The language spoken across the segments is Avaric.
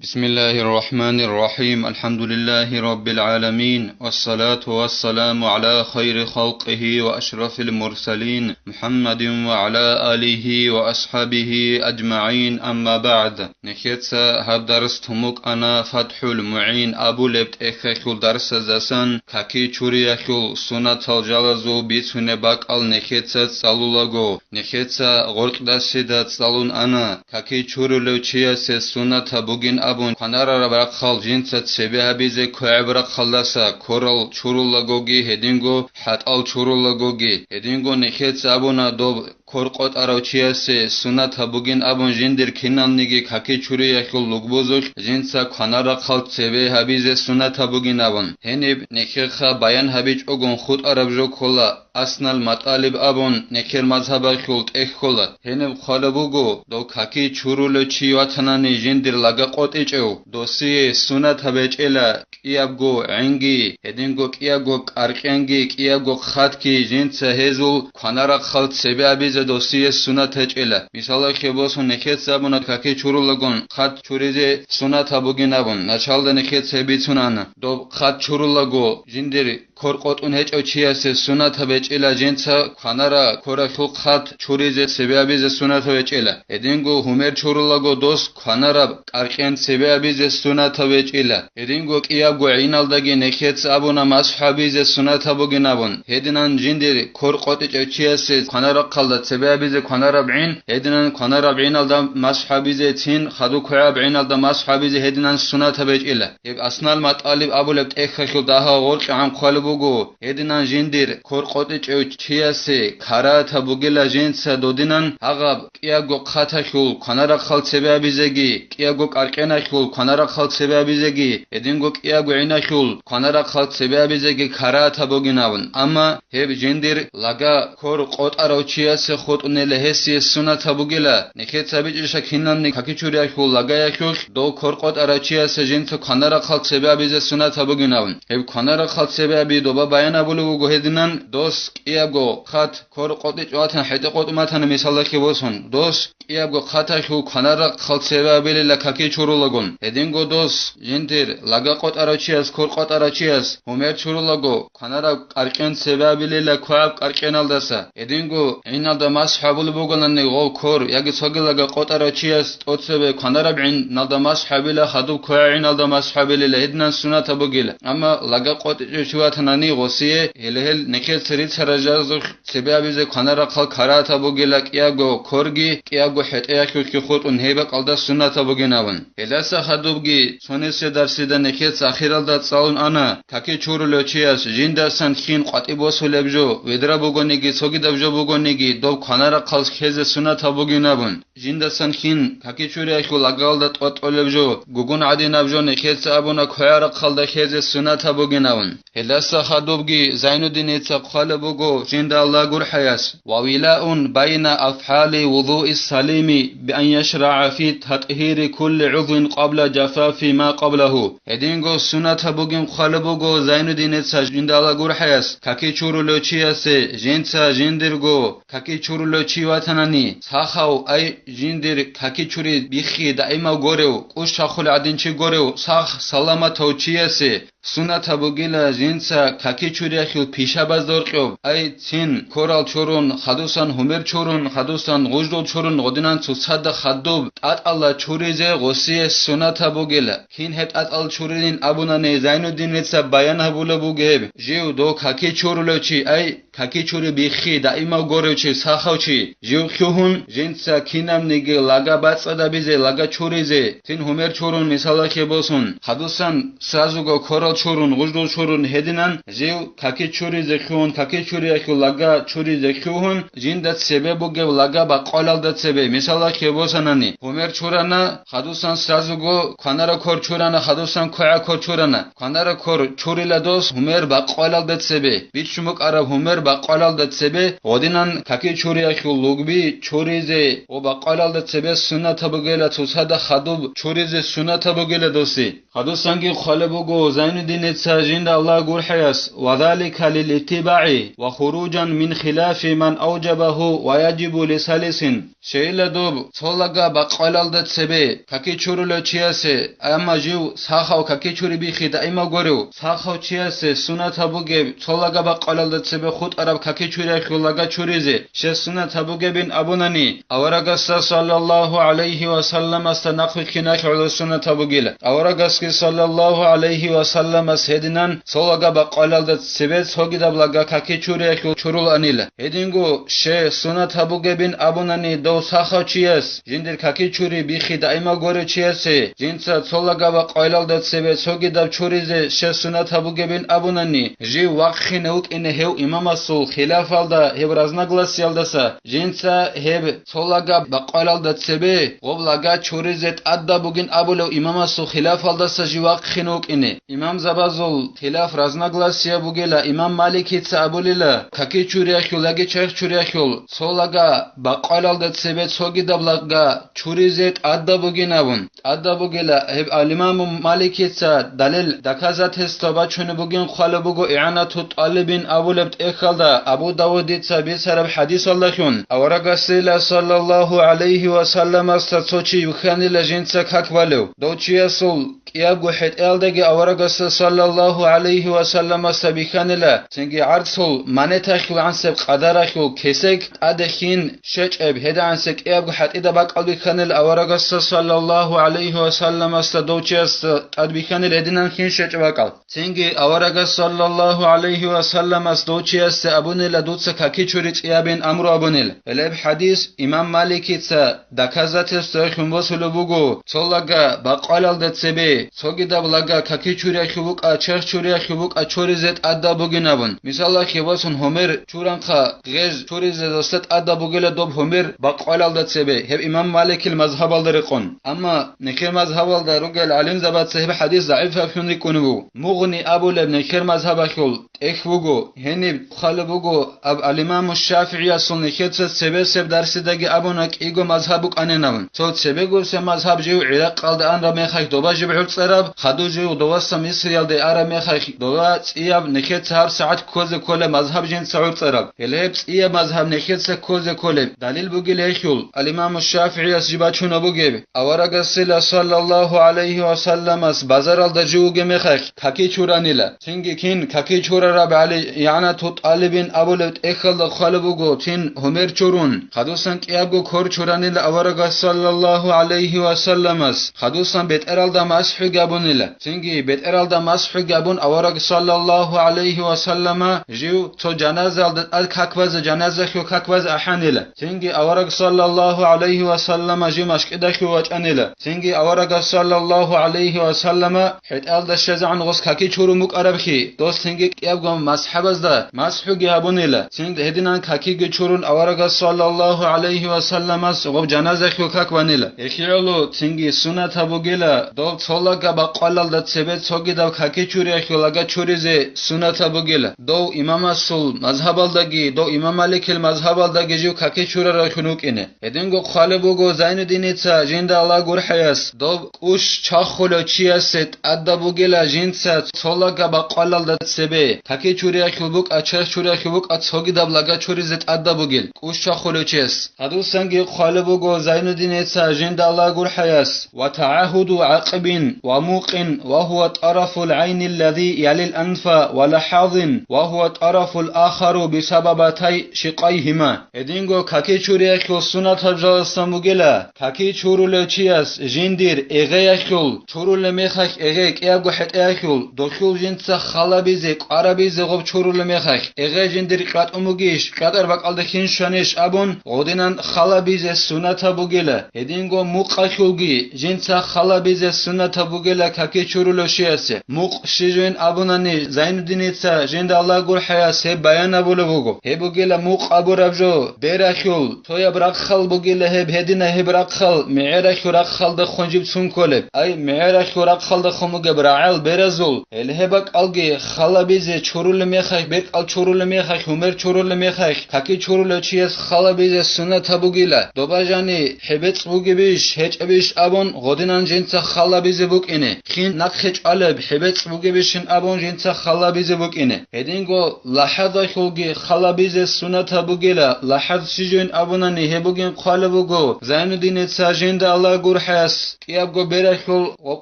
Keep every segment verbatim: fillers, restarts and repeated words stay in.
بسم الله الرحمن الرحيم. الحمد لله رب العالمين. والصلاة والسلام على خير خلقه وأشرف المرسلين محمد وعلى آله وأصحابه أجمعين. أما بعد. Нехеца гьаб дарс тумукъана ФатхӀул МугӀин абулеб тӀехьалъул дарсаздасан, каки чуриялъул сунатал жалазул бицунеб бакӀал нехеца цӀалулаго, нехеца гъоркьдасида цӀалун ана, каки чурулев чиясе сунатаб бугин абун кванарараб рахъал жинца цебе гьабизе квегӀаб рахъалдаса ккорал чурулагоги гьединго хӀатӀал чурулагоги, гьединго нехеца абуна доб кор къотӀарав чиясе сунатаб бугин абун жиндир киналниги каки чуриялъул лугбузулъ жинца кванар рахъал цебе гьабизе сунатаб бугин абун. Гьениб нехеха баян гьабичӀогун хутӀараб жо ккола, аснал матӀалиб абун нехер мазгьабалъул тӀехь ккола. Гьениб хъвала буго, дов каки чурулев чи ватанани жиндир лага къотӀичӀев, досие сунатаб гьечӀела кӀиябго гӀинги, гьединго кӀиябго кӀаркьенги, кӀиябго хъатги жинца гьезул кванарахъал цебе абизе досие сунат гьечӀела. Мисалалъе босун, нехеца абуна каки чурулагун хъат чуризе сунатаб бугин абун, началда нехеца гьеб бицун ана. Доб хъат чурулаго жиндир кор къотӀун гьечӀев чиясе сунатаб гьечӀела жинца кванара коралъул хъат чуризе цебе абизе сунатаб гьечӀела. Гьединго гьумер чурулаго дос кванараб кӀаркьен цебе абизе сунатаб гьечӀела. Гьединго кӀиябго гӀиналдаги нехеца абуна масхӀ абизе сунатаб бугин абун. Гьединан жиндир кор къотӀичӀев чиясе кванарахъалда цебе абизе кванараб гӀин, гьединан кванараб гӀиналда масхӀ абизе цин, хадуб квегӀаб гӀиналда масхӀ абизе гьединан сунатаб гьечӀела. Гьеб аснал матӀалиб абулеб тӀехьалъул дагьал гъоркьегӀан хъвалеб буго, гьединан жиндир кор къотӀичӀев чиясе карагьатаб бугила жинца додинан гьагъаб кӀиябго хъаталъул кванарахъал цебе абизеги, кӀиябго кӀаркьеналъул кванарахъал цебе абизеги, гьединго кӀиябго гӀиналъул кванарахъал цебе абизеги карагьатаб бугин абун. Амма гьеб жиндир лага кор къотӀарав чиясе хутӀунела гьесие сунатаб бугила, нехеца бичӀчӀища кинални каки чуриялъул лагаялъулъ дов кор къотӀарав чиясе жинца кванарахъал цебе абизе сунатаб бугин абун. Гьеб кванарахъал цебе аби доба баян абулеб буго гьединан, дос кӀиябго хъат кор къотӀичӀ ватан хӀетӀе къотӀун батана мисалалъе босун, дос кӀиябго хъаталъул кванарахъал цебе абилила каки чурулагун. Гьединго дос жиндир лага къотӀарав чияс, кор къотӀарав чияс гьумер чурулаго, кванараб кӀаркьен цебе абилила квегӀаб кӀаркьеналдаса. Гьединго гӀиналда масхӀ абулеб бугони гъов кор яги цоги лага къотӀарав чияс тӀоцебе кванараб гӀиналда масхӀ абила, хадуб квегӀаб гӀиналда масхӀ абилила, гьединан сунатаб бугила. Амма лага къотӀичӀев чи ватанани гъосие, гьеле гьел нехеца рицарал жалазулъ цебе абизе кванарахъал карагьатаб бугила кӀиябго корги, кӀиябго хӀетӀеялъулъги хутӀун гьеб бакӀалда сунатаб бугин абун. Гьелдаса хадубги цонисе дарсида нехеца ахиралда цӀалун ана, каки чурулев чияс жиндасан хин къватӀи босулеб жо, ведра бугониги, цогидаб жо бугониги, доб кванарахъал хезе сунатаб бугин абун. Жиндасан хин каки чуриялъул лагалда тӀотӀолеб жо, гугун гӀадинаб жо нехеца абуна квегӀарахъалда хезе сунатаб бугин абун. Гьелдаса хадубги Зайнуддиница хъвалеб буго жинда Аллагь гурхӀаяс: «Ва вилаун байна афгӀали вузуи салими, би ан яшрагӀа фи татӀгьири кулли гӀузвин къабла жафафи ма къаблагьу». Гьединго сунатаб бугин хъвалеб буго Зайнуддиница жинда Аллагь гурхӀаяс, каки чурулев чиясе жинца жиндирго каки чурулев чи ватанани, сахав, ай, жиндир каки чури биххи даимав горев, кӀущ чахулев гӀадин чи горев, сах-саламатав чиясе сунатаб бугила жинца каки чуриялъул пишабазда гьоркьоб, ай, цин, корал чурун, хадусан гьумер чурун, хадусан гъуждул чурун, гъодинан цоцазда хадуб тӀатӀала чуризе гъосие сунатаб бугила. Кин гьеб тӀатӀал чурилин абунани Зайнуддиница баян гьабулеб буго гьеб, жив дов каки чурулев чи, ай, каки чури биххи даимав горев чи, сахав чи, жив хьухьун, жинца кинабниги лага бацӀцӀадабизе, лага чуризе, цин гьумер чурун, мисалалъе босун, хадусан сразуго корал чурун, гъуждул чурун гьединан, жив каки чуризе хьухьун, каки чуриялъул лага чуризе хьухьун, жинда цебе бугеб лага бакъвалалда цебе, мисалалъе босанани, гьумер чурана, хадусан сразуго кванара кор чурана, хадусан квегӀа кор чурана. Кванара кор чурила дос гьумер бакъвалалда цебе, бичун букӀараб гьумер бакъвалалда цебе, гъодинан каки чуриялъул лугби чуризе ва бакъвалалда цебе суннатаб бугела, цоцазда хадуб чуризе суннатаб бугела досе. Хадусанги хъвалеб буго, Зайну диница жинда Аллагь гурхӀаяс, ва залика лил иттибагӀи ва хуруджан мин хилафи ман авджабагьу ва яджибу лисалисин. Щайила доб цо лага бакъвалалда цебе каки чурулев чиясе, амма жив сахав каки чури бихи даимав горев, сахав чиясе сунатаб бугеб цо лага бакъвалалда цебе хутӀараб каки чуриялъул лага чуризе, щес сунатаб бугебин абунани, аварагасда саллаллагьу гӀалайгьи ва салламасда нахъвилълъиналъ гӀоло сунатаб бугила. Аварагасги саллаллагьу гӀалайгьи ва салламас гьединан цо лага бакъвалалда цебе цогидаб лага каки чуриялъул чурулаанила. Гьединго, щай сунат гьабугебин абунани дов сахав чияс, жиндир каки чури бихи даимал горев чиясе, жинца цо лага бакъвалалда цебе цогидаб чуризе щай сунат гьабугебин абунани, жив вахъине вукӀине гьев имамасул хилафалда, гьеб разногласиялдаса, жинца гьеб цо лага бакъвалалда цебе гъоб лага чуризе тӀадаб бугин абулев имамасул хилафалдаса жив вахъине вукӀине. Имамзабазул хилаф, разногласия бугила, имам Маликица абулила, каки чуриялъул яги черх чуриялъул цо лага бакъвалалда цебе цогидаб лага чуризе тӀадаб бугин абун. ТӀадаб бугила, гьеб ал-имаму Маликица далил, доказательство бачунеб бугин хъвалеб буго ИгӀанату тӀалибин абулеб тӀехьалда, Абу Давудица бицараб хӀадисалдалъун, аварагасила саллаллагьу гӀалайгьи ва салламасда цо чи вихьанила жинца как балев. Дов чиясул кӀиябго хӀетӀеялдаги аварагасда саллаллагьу гӀалайгьи ва салламасда бихьанила, цинги гӀарцул манетахьул гӀансеб къадарахьул кесек тӀаде хин щечӀеб гьедигӀансе кӀиябго хӀатӀида бакӀал бихьанила аварагасда саллаллагьу гӀалайгьи ва салламасда дов чиясда тӀад бихьанила гьединан хин щечӀеб бакӀал. Цинги аварагас саллаллагьу гӀалайгьи ва салламас дов чиясда абунила дуца каки чури цӀиябин амру абунил. Гьелеб хӀадис имам Маликица доказательствоялъун босулеб буго, цо лага бакъвалалда цебе, цогидаб лага каки чуриялъул букӀа, черх чуриялъул букӀа чуризе тӀадаб бугин абун. Мисалалъе босун, гьумер чуранха, гъеж чуризе досда тӀадаб бугила доб гьумер бакъвалалда цебе, гьеб имам Маликил мазгьабалда рекъон. Амма нехер мазгьабалда ругел гӀалимзабаца гьеб хӀадис загӀипаб хьун рикӀкӀунеб буго. Мугъни абулеб нехер мазгьабалъул тӀехь буго, гьениб хъвалеб буго, аб ал-Имаму ШафигӀиясул нехеца цебесеб дарсидаги абуна кӀиго мазгьаб букӀанин абун. Цо цебегурсеб мазгьаб жив ГӀиракъалда анраб мехалъ доба жиб гӀуцӀараб, хадув жив доваса Мисриялде араб мехалъ доба цӀияб нехеца гьабсагӀат ккозе кколеб мазгьаб жинца гӀуцӀараб. Гьеле гьеб цӀияб мазгьаб нехеца ккозе кколеб далил бугила гьелъул, ал-Имаму ШафигӀияс жиб бачуна бугеб, аварагасила саллаллагьу гӀалайгьи ва салламас базаралда жив вугеб мехалъ каки чуранила. Цинги кин каки чурараб гӀали ИгӀанату тӀалибин абулеб тӀехьалда хъвалеб буго цин гьумер чурун, хадусан кӀиябго кор чуранила аварагас саллаллагьу гӀалайгьи ва салламас, хадусан бетӀералда масхӀуги абунила. Цинги бетӀералда масхӀуги абун авараг саллаллагьу гӀалайгьи ва саллама жив цо жаназаялда тӀад какбазе, жаназахьу какбазе ахӀанила. Цинги авараг саллаллагьу гӀалайгьи ва саллама жив машкӀидахьу вачӀанила. Цинги аварагас саллаллагьу гӀалайгьи ва саллама хӀетӀалда щвезегӀан гъос каки чурун букӀарабхьи, дос цинги кӀиябго масхӀабазда масхӀуги гьабунила. Цинги гьединан какиги чурун аварагас саллаллагьу гӀалайгьи ва салламас гъоб жаназахьу как банила. Эхиялу цинги сунат гьабугила, дов цо лага бакъвалалда цебе цогидаб каки чуриялъул лага чуризе сунат гьабугила. Дов имамасул мазгьабалдаги, дов имам Маликил мазгьабалдаги жив каки чураралъун вукӀине. Гьединго хъвалеб буго Зайнуддиница жинда Аллагь гурхӀаяс, доб кӀущ чахулев чиясе тӀадаб бугила жинца цо лага бакъвалалда цебе, каки чуриялъул букӀа, черх чуриялъул букӀа цогидаб лага чуризе тӀадаб бугил, кӀущ чахулев чияс. Гьадусанги хъвалеб буго Зайнуддиница жинда Аллагь гурхӀаяс: «Ва тагӀагьуду гӀакъибин ва мукъин ва гьува тӀарафул гӀайни ллази ялил анфа ва лахӀазин ва гьува тӀарафул ахару бисабабатай шикъайгьима». Гьединго каки чуриялъул сунатаб жаласан бугила, каки чурулев чияс жиндир эгъеялъул чурулеб мехалъ эгъей кӀиябго хӀетӀеялъул, дохьул жинца халабизе, кӀварабизе гъоб чурулеб мехалъ, эгъей жиндир кьватӀун бугищ, кьватӀар бакӀалда хин щванищ абун, гъодинан халабизе сунатаб бугила. Гьединго мукъалъулги жинца халабизе сунатаб бугила каки чурулев чиясе. Мукъ щижин абунани, Зайнуддиница жинда Аллагь гурхӀаяс гьеб баян абулеб буго. Гьеб бугила мукъ абураб жо, бералъул, цояб рахъал бугила гьеб, гьедина гьеб рахъал, мегӀералъул рахъалдехун жиб цун кколеб. Ай, мегӀералъул рахъалдехун бугеб рагӀал беразул, гьел гьеб бакӀалги халабизе чурулеб мехалъ, бекӀал чурулеб мехалъ, гьумер чурулеб мехалъ, каки чурулев чияс халабизе сунатаб бугила. Доба жани хӀебецӀ бугебищ, гьечӀебищ абун, гъодинан жинца халабизе букӀине, хин нахъе чӀвалеб хӀебецӀ бугебищин абун жинца хал гьабизе букӀине. Гьединго лахӀазалъулги хал гьабизе суннатаб бугила, лахӀаз щиб жойин абунани гьеб бугин хъвалеб буго Зайнуддиница жинда Аллагь гурхӀаяс. КӀиябго бералъул ва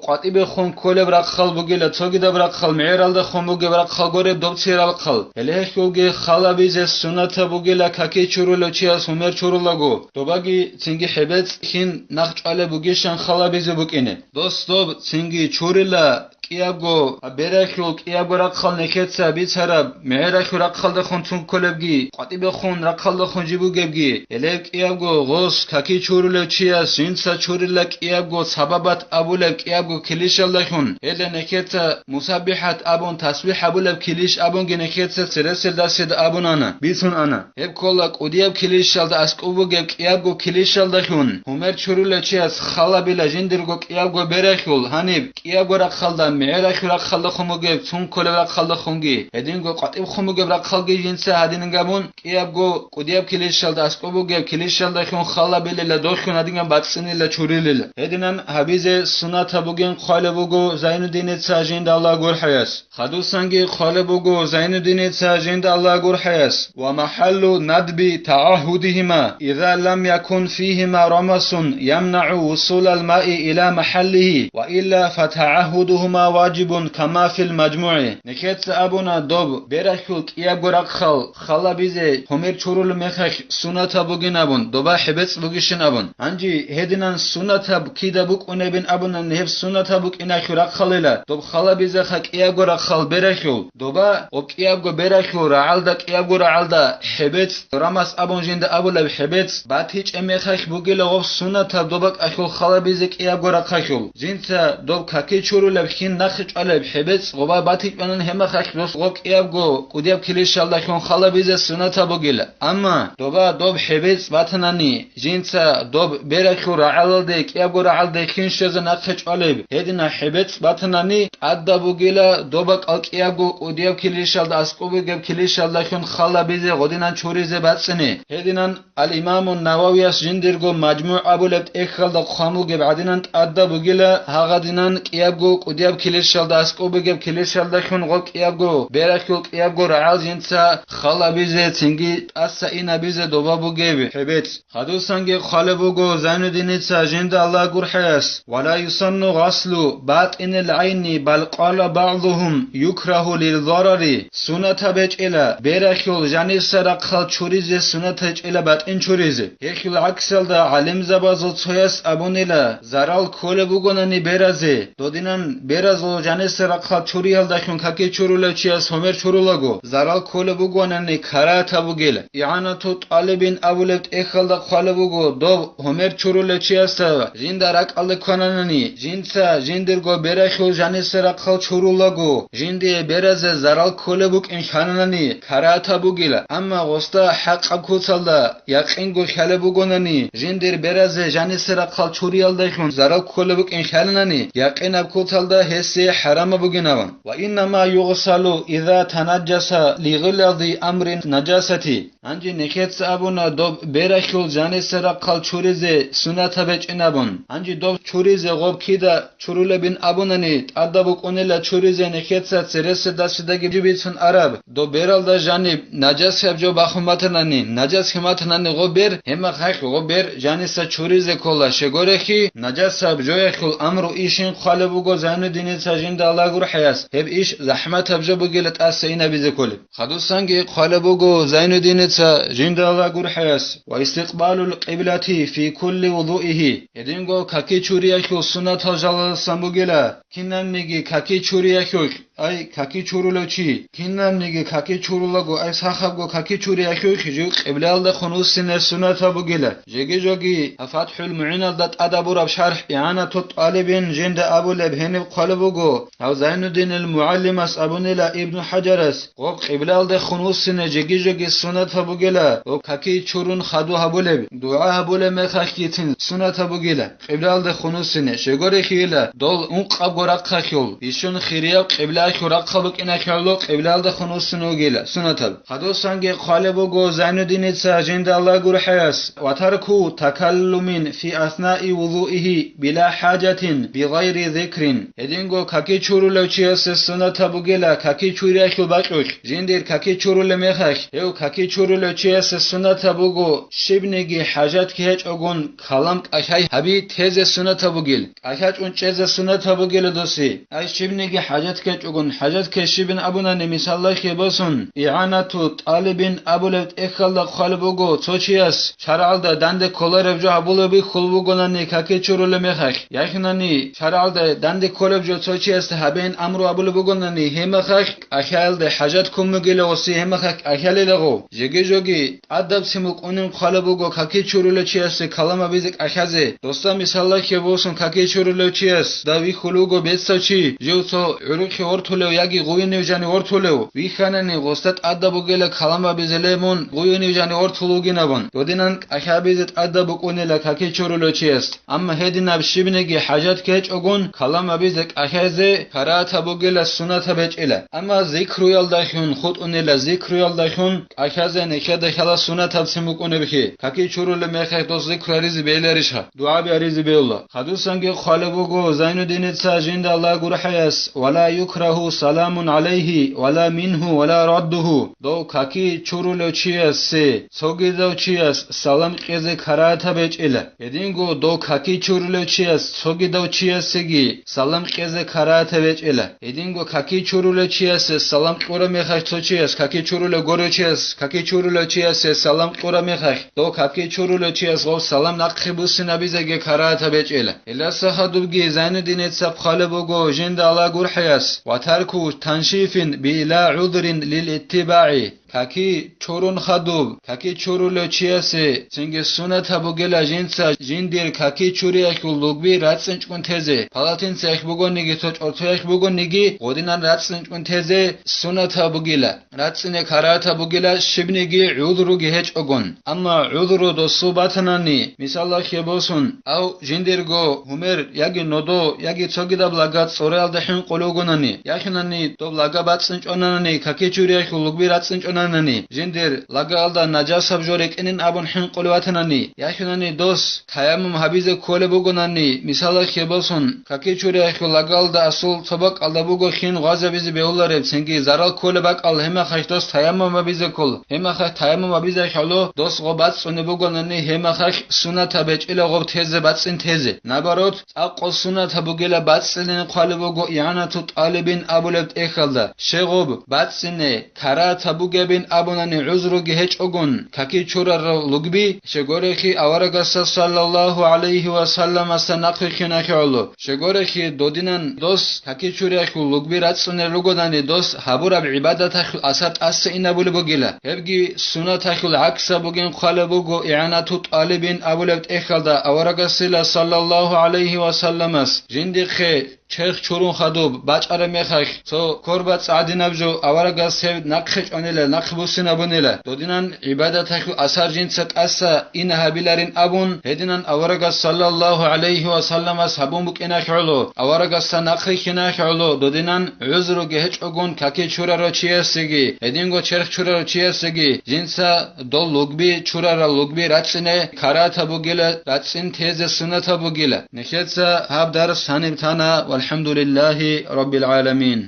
къватӀибехун кколеб рахъал бугила, цогидаб рахъал, мегӀералдехун бугеб рахъал гуреб доб цералхъал. Гьеле гьелъулги хал гьабизе суннатаб бугила каки чурулев чияс гьумер чурулаго, добаги цинги хӀебецӀ хин нахъ чӀвалеб бугищан хал гьабизе букӀине. Дос доб цинги чурила кӀиябго, гьаб бералъул кӀиябго рахъал нехеца бицараб, мегӀералъул рахъалдехун цун кколебги, къватӀибехун рахъалдехун жиб бугебги, гьелеб кӀиябго гъос каки чурулев чияс жинца чурила кӀиябго сабабат абулеб кӀиябго килищалдалъун, гьелда нехеца мусаббихӀат абун тасбихӀ абулеб килищ абунги нехеца цереселдасида абун ана, бицун ана. Гьеб ккола кӀудияб килищалда аскӀоб бугеб кӀиябго килищалдалъун, гьумер чурулев чияс хал гьабила жиндирго кӀиябго бералъул, гьаниб кӀиябго рахъалда, мегӀералъул рахъалдехун бугеб, цун кколеб рахъалдехунги, гьединго къватӀибехун бугеб рахъалги жинца гьадинин габун, кӀиябго кӀудияб килищалда аскӀоб бугеб килищалдалъун хал гьабилила, долъун гьадинган бацӀцӀинила, чурилила. Гьединан гьабизе суннатаб бугин хъвалеб буго Зайнуддиница жинда Аллагь гурхӀаяс. Хадусанги хъвалеб буго Зайнуддиница жинда Аллагь гурхӀаяс: «Ва махаллу надби тагӀагьудихима, иза лам якун фихима рамасун ямнагӀу вусулал маи ила махаллихи, ва илла фатагӀагьудухума важибун кама фил мажмугӀи». Нехеца абуна доб бералъул кӀиябго рахъал хал гьабизе гьумер чурулеб мехалъ суннатаб бугин абун, доба хӀебецӀ бугищин абун. Гьанже гьединан суннатаб кида букӀунебин абунани гьеб суннатаб букӀиналъул рахъалила, доб хал гьабизеха кӀиябго рахъал бералъул, доба гъоб кӀиябго бералъул рагӀалда, кӀиябго рагӀалда хӀебецӀ, рамас абун жинда абулеб хӀебецӀ, батичӀеб мехалъ бугила гъоб суннатаб доба кӀалъул хал гьабизе кӀиябго рахъалъул. Жинца доб каки чурулеб хин нахъе чӀвалеб хӀебецӀ гъоба батичӀванан гьеб мехалъ дос гъоб кӀиябго кӀудияб килищалдалъун хал гьабизе суннатаб бугила. Амма доба доб хӀебецӀ батанани, жинца доб бералъул рагӀалалде, кӀиябго рагӀалде хин щвезе нахъе чӀвалеб гьединаб хӀебецӀ батанани, тӀадаб бугила доба кӀал кӀиябго кӀудияб килищалда аскӀоб бугеб килищалдалъун хал гьабизе гъодинан чуризе бацӀцӀине. Гьединан Ал-Имамун Нававияс жиндирго МажмугӀ абулеб тӀехьалда хъван бугеб гӀадинан тӀадаб бугила гьагъадинан кӀиябго кӀудияб килищалда аскӀоб бугеб килищалдалъун гъоб кӀиябго бералъул кӀиябго рагӀал жинца хал гьабизе, цинги тӀаса ин гьабизе доба бугеб хӀебецӀ. Хадусанги хъвалеб буго Зайнуддиница жинда Аллагь гурхӀаяс: «Ва ла юсанну гъаслу батӀинил гӀайни, бал къала багӀдухум юкрагьу лил зарари». Суннатаб гьечӀила бералъул жаниса рахъал чуризе, суннат гьечӀила батӀин чуризе. Гьелъул гӀаксалда гӀалимзабазул цояс абунила, зарал кколеб бугонани беразе, додинан беразул жаниса рахъал чуриялдалъун каки чурулев чияс гьумер чурулаго, зарал кколеб бугонани карагьатаб бугила. ИгӀанату тӀалибин абулеб тӀехьалда хъвалеб буго, доб гьумер чурулев чиясда жинда ракӀалде ккананани, жинца жиндирго бералъул жаниса рахъал чурулаго, жиндие беразе зарал кколеб букӀин лъананани, карагьатаб бугила. Амма гъосда хӀакъаб куцалда якъинго лъалеб бугонани, жиндир беразе жаниса рахъал чуриялдалъун зарал кколеб букӀин лъананани, якъинаб куцалда гьесие хӀарамаб бугинаван. «Ва иннама югъсалу иза танаджаса лигъилази амрин наджасати». Гьанже нехеца абуна доб бералъул жаниса рахъал чуризе суннатаб гьечӀин абун. Гьанже доб чуризе гъоб кида чурулебин абунани, тӀадаб букӀунила чуризе нехеца цереседасидаги бицун араб, доб бералда жаниб наджасаб жо бахун батанани, наджас хӀиматанани гъоб бер, гьеб мехалъ гъоб бер жаниса чуризе ккола, щегорехи, наджасаб жоялъул амру ишин хъвалеб буго Зайнуддиница жинда Аллагь гурхӀаяс, гьеб иш захӀматаб жо бугила тӀаса инабизе кколеб. Хадусанги хъвалеб буго Зайнуддиница жинда Аллагь гурхӀаяс: «Ва истикъбалул къиблати фи кулли вудуихи». Гьединго каки чуриялъул суннатал жалалдасан бугила, кинабниги каки чуриялъулъ, ай, каки чурулев чи, кинабниги каки чурулаго, ай, сахабго каки чуриялъулъ жив къиблаялдехун вуссине суннатаб бугила. Жеги-жоги ФатхӀул МугӀиналда тӀадабураб шархӀ ИгӀанату тӀалибин жинда абулеб гьениб хъвалеб буго, гьав Зайнуддинил МугӀаллимас абунила Ибну ХӀаджарас, гъоб къиблаялдехун вуссине жеги-жоги суннатаб бугила, ва каки чурун хаду гьабулеб, дугӀа гьабулеб мехалъгицин суннатаб бугила, къиблаялдехун вуссине, щегорехийила дол ункъабго рахъалъул, ишун хирияб къибла хӀурахъа букӀиналъе гӀоло къиблаялдехун вуссун вугила, сунатаб. Хадусанги хъвалеб буго Зайнуддиница жинда Аллагь гурхӀаяс: «Ва тарку такаллумин фи аснаи вузуихи била хӀажатин бигъайри зикрин». Гьединго каки чурулев чиясе сунатаб бугила каки чуриялъул бакьулъ, жиндир каки чурулеб мехалъ, гьев каки чурулев чиясе сунатаб буго щибниги хӀажатги гьечӀогун калам кӀалъай гьаби тезе сунатаб бугил. КӀалъачӀун чӀезе сунатаб бугила досе. Ай щибниги хӀажат ккечӀогун, хӀажат ккей щибин абунани, мисаллахъе босун, игӀанату тӀалибин абулеб тӀехьалда хъвалеб буго цо чияс, шаргӀалда данде кколареб жо гьабулеб бихьул бугонани каки чурулеб мехалъ, яхинани шаргӀалда данде кколеб жо цо чиясда гьабеян амру абулеб бугонани гьеб мехалъ, кӀалъаялде хӀажат ккун бугила гъоси гьеб мехалъ кӀалъалел гъов, жеги-жоги тӀадабцин букӀунин хъвалеб буго каки чурулев чиясе калам абизе кӀалъазе. Досда мисаллахъе босун каки чурулев чиясда вихьулев вуго бецав чи, жив цо гӀурухъе вортулев яги гъуинив жани вортулев, вихьанани гъосда тӀадаб бугила калам абизеле мун гъуинив жани вортул вугин абун, додинан кӀалъабизе тӀадаб букӀунила каки чурулев чияс. Амма гьединаб щибниги хӀажат гьечӀогун калам абизе кӀалъазе карагьатаб бугила, сунатаб гьечӀила. Амма зикруялдалъун хутӀунила, зикруялдалъун кӀалъазе нехеда хьала сунатабцин букӀунебхӀи, каки чурулеб мехалъ дос зикру гьаризе бегьиларищха, дугӀаби гьаризе бегьула. Хадусанги хъвалеб буго Зайнуддиница жинда Аллагь гурхӀаяс: «Ва ла юкрагьу саламун гӀалайгьи ва ла мингьу ва ла раддугьу». Дов каки чурулев чиясе цогидав чияс салам кьезе карагьатаб гьечӀила. Гьединго дов каки чурулев чияс цогидав чиясеги салам кьезе карагьатаб гьечӀила. Гьединго каки чурулев чиясе салам кьураб мехалъ цо чияс, каки чурулев горев чияс, каки чурулев чиясе салам кьураб мехалъ, дов каки чурулев чияс гъов салам нахъе буссинабизеги карагьатаб гьечӀила. Гьелдаса хадубги Зайнуддиница хъвалеб буго жинда Аллагь гурхӀаяс: «Ва тарку таншифин била гӀудурин лил иттибагӀи». Каки чурун хадуб, каки чурулев чиясе цинги сунатаб бугила жинца жиндир каки чуриялъул лугби рацӀцӀинчӀкӀун тезе, палатинцаялъ бугониги цо чӀортоялъ бугониги гъодинан рацӀцӀинчӀкӀун тезе сунатаб бугила. РацӀцӀине карагьатаб бугила щибниги гӀузруги гьечӀогун. Амма гӀузру досул батанани, мисалалъе босун, ав жиндирго гьумер яги нодо яги цогидаб лага цӀоралда хӀинкъулев вугонани, яхинани доб лага бацӀцӀинчӀонанани, каки чуриялъул лугби рацӀцӀинчӀонанани, жиндир лагаялда нажасаб жо рекӀинин абун хӀинкъулев ватанани, яхинани дос таяммум гьабизе кколеб бугонани, мисалалъе босун, каки чуриялъул лагаялда асул цо бакӀалда буго хин гъвазабизе бегьулареб, цинги зарал кколеб бакӀал, гьеб мехалъ дос таяммум гьабизе ккол, гьеб мехалъ таяммум гьабизехӀало дос гъоб бацӀцӀунеб бугонани, гьеб мехалъ сунатаб гьечӀила гъоб тезе, бацӀцӀин тезе. Наоборот, цӀакъго сунатаб бугила бацӀцӀилин хъвалеб буго игӀанату тӀалибин абулеб тӀехьалда. Щай гъоб бацӀцӀине карагьатаб бугебин абунани гӀузруги гьечӀогун, каки чурарал лугби, щай гурелъул аварагасда саллаллагьу гӀалайгьи ва салламасда нахъвихьиналъе гӀоло. Щай гурелъул додинан дос каки чуриялъул лугби рацӀцӀунел ругонани дос гьабураб гӀибадаталъул асар тӀаса инабулеб бугила. Гьебги сунаталъул гӀаксаб бугин хъвалеб буго игӀанату тӀалибин абулеб тӀехьалда аварагасила саллаллагьу гӀалайгьи ва салламас жиндихъе черх чурун хадуб бачӀараб мехалъ, цо корбацӀ гӀадинаб жо аварагас гьев нахъе чӀванила, нахъ буссинабунила, додинан гӀибадаталъул асар жинца тӀаса ина гьабиларин абун, гьединан аварагас саллаллагьу гӀалайгьи ва салламас гьабун букӀиналъе гӀоло, аварагасда нахъвихьиналъе гӀоло, додинан гӀузруги гьечӀогун каки чурарав чиясеги, гьединго черх чурарав чиясеги, жинца дол лугби, чурарал лугби рацӀцӀине карагьатаб бугила, рацӀцӀин тезе сунатаб бугила. Нехеца гьаб дарс гьаниб тана, валхӀамдулиллагьи раббил гӀаламин.